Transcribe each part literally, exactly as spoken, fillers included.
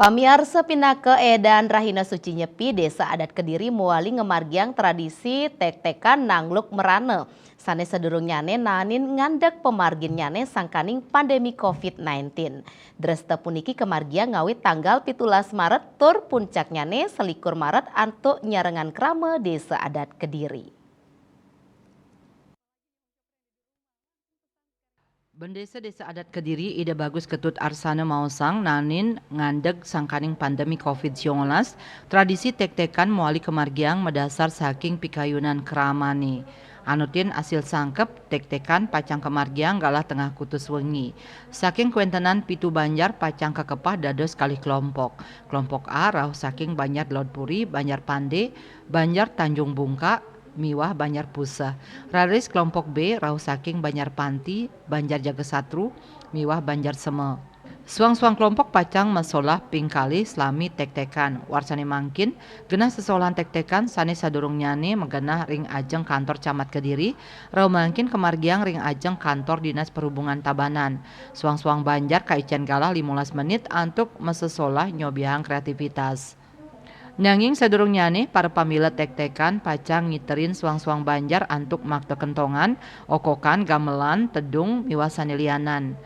Pamiarsa pinaka édan rahina suci Nyepi, Désa Adat Kediri muali ngamargiang tradisi tektekan nangluk merana. Sané sadurungnyane nanin ngandeg pamarginnyane sangkaning pandemi covid nineteen. Dresta puniki kamargiang ngawit tanggal pitulas Maret tur puncaknyane selikur Maret antuk nyarengan krama Désa Adat Kediri. Bendesa Désa Adat Kediri Ida Bagus Ketut Arsana maosang nanin ngandeg sangkaning pandemi covid sembilan belas, tradisi tektekan muali kamargiang madasar saking pikayunan kramane. Anutin asil sangkep, tektekan pacang kamargiang galah tengah kutus wengi. Saking kwentenan pitu banjar pacang kakepah dados kalih kelompok. Kelompok A rauh saking Banjar Lodpuri, Banjar Pande, Banjar Tanjung Bungkak, miwah Banjar Puseh. Raris kelompok B rauh saking Banjar Panti, Banjar Jagasatru, miwah Banjar Sema. Suang-suang kelompok pacang masolah ping kalih salami tektekan. Warsane mangkin, genah sesolahan tektekan sane sadurungnyane magenah ring ajeng kantor Camat Kediri, rauh mangkin kamargiang ring ajeng kantor Dinas Perhubungan Tabanan. Suang-suang banjar kaicen galah limolas menit antuk masesolah nyobiahang kreativitas. Nanging sadurungnyane, para pamilet tektekan pacang ngiterin suang-suang banjar antuk makta kentongan, okokan, gamelan, tedung, miwah sane lianan.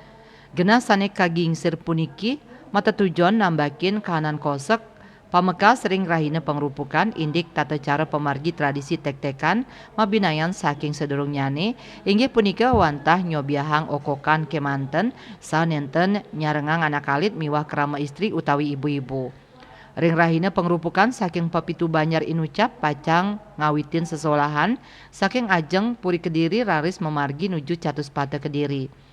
Genah sane kagingsir puniki matetujon nambakin kahanan kosek pamekas ring rahina pangrupukan indik tata cara pamargi tradisi tektekan mabinayan saking sadurungnyane, inggih punika wantah nyobiahang okokan kemanten saha nenten nyarengang anak alit miwah krama istri utawi ibu-ibu. Ring rahina pangrupukan saking papitu banjar inucap pacang ngawitin sesolahan saking ajeng Puri Kediri raris mamargi nuju Catuspata Kediri.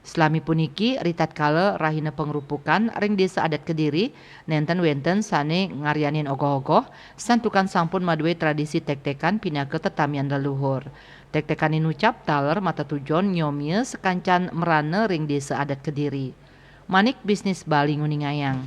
Salami puniki, ritatkala rahina pangrupukan ring Desa Adat Kediri, nenten wenten sane ngaryanin ogoh-ogoh, santukan sampun madue tradisi tektekan pinaka tetamian leluhur. Tektekan inucap taler matetujon nyomia sakancan merana ring Desa Adat Kediri. Manik Bisnis Bali nguningayang.